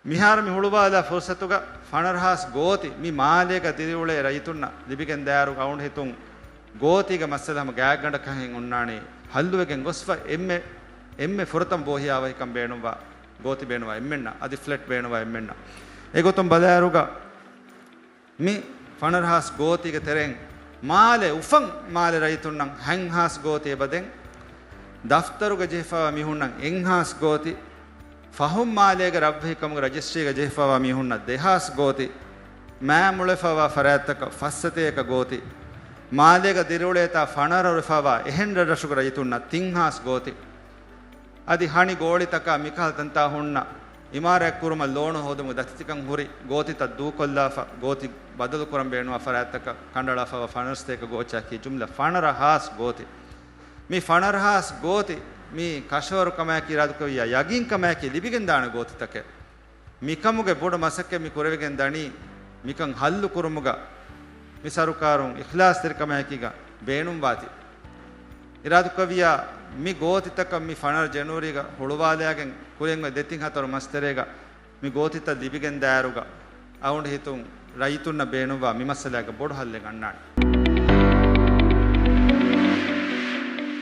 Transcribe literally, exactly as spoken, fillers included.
މިހާރު މި ހުޅުވާލާ ފުރުސަތުގަ ފަނަރަހާސް ގޯތި މި މާލޭގަ ދިރިއުޅޭ ރައްޔިތުންނަށް ލިބިގެން ދާއިރު އަޅުގަނޑު ހިތުން ގޯތީގެ މައްސަލަ ހަމަ ގާތްގަނޑަކަށް ހެން އޮންނާނީ ހައްލުވެގެން ގޮސްފަ އެންމެ، އެންމެ ފުރަތަމަ ބޯހިޔާވަހިކަން ބޭނުންވާ ގޯތި ބޭނުންވާ އެންމެންނަށް، އަދި ފްލެޓް ބޭނުންވާ އެންމެންނަށް. އެގޮތުން ބަލާއިރުގަ މި ފަނަރަހާސް ގޯތީގެ ތެރެއިން މާލެ އުފަން މާލެ ރައްޔިތުންނަށް ހަތްހާސް ގޯތި އެބަދެން، ދަފްތަރުގަ ޖެހިފައިވާ މީހުންނަށް އެއްހާސް ގޯތި، ފަހުން މާލޭގެ ރަށްވެހިކަމުގެ ރަޖިސްޓްރީގަ ޖެހިފައިވާ މީހުންނަށް ދެހާސް ގޯތި، މާ މުޅެފައިވާ ފަރާތްތަކަށް ފައްސަތޭކަ ގޯތި، މާލޭގަ ދިރިއުޅޭތާ ފަނަރަ ހުރެފައިވާ އެހެން ރަށްރަށުގެ ރައްޔިތުންނަށް ތިންހާސް ގޯތި، އަދި ހަނި ގޯޅިތަކާ މިކަހަލަ ތަންތާ ހުންނަ އިމާރާތް ކުރުމަށް ލޯނު ހޯދުމުގެ ދަތިތިކަން ހުރި ގޯތިތައް ދޫކޮށްލާފަ، ގޯތި ބަދަލުކުރަން ބޭނުންވާ ފަރާތްތަކަށް ކަނޑައަޅާފައިވާ ފަނަރަސަތޭކަ ގޯތިއަކީ ޖުމްލަ ފަނަރަހާސް ގޯތި. މި ފަނަރަހާސް ގޯތި މި ކަށަވަރުކަމާއެކީ އިރާދަކުރެއްވިއްޔާ ޔަގީންކަމާއެކީ ލިބިގެންދާނެ ގޯތިތަކެއް. މިކަމުގެ ބޮޑު މަސައްކަތް މި ކުރެވިގެން ދަނީ، މިކަން ހައްލު ކުރުމުގަ މި ސަރުކާރުން އިޚްލާޞްތެރިކަމާއެކީގަ ބޭނުންވާތީ. އިރާދަކުރެއްވިއްޔާ މި ގޯތިތަކަށް މި ފަނަރަ ޖެނުއަރީގަ ހުޅުވާލާގެން ކުރިން އޮތް ދެތިން ހަތަރު މަސް ތެރޭގަ މި ގޯތިތައް ލިބިގެން ދާއިރުގަ އަޅުގަނޑު ހިތުން ރައްޔިތުންނަށް ބޭނުންވާ މި މައްސަލާގެ ބޮޑު ހައްލެއް އަންނާނެ.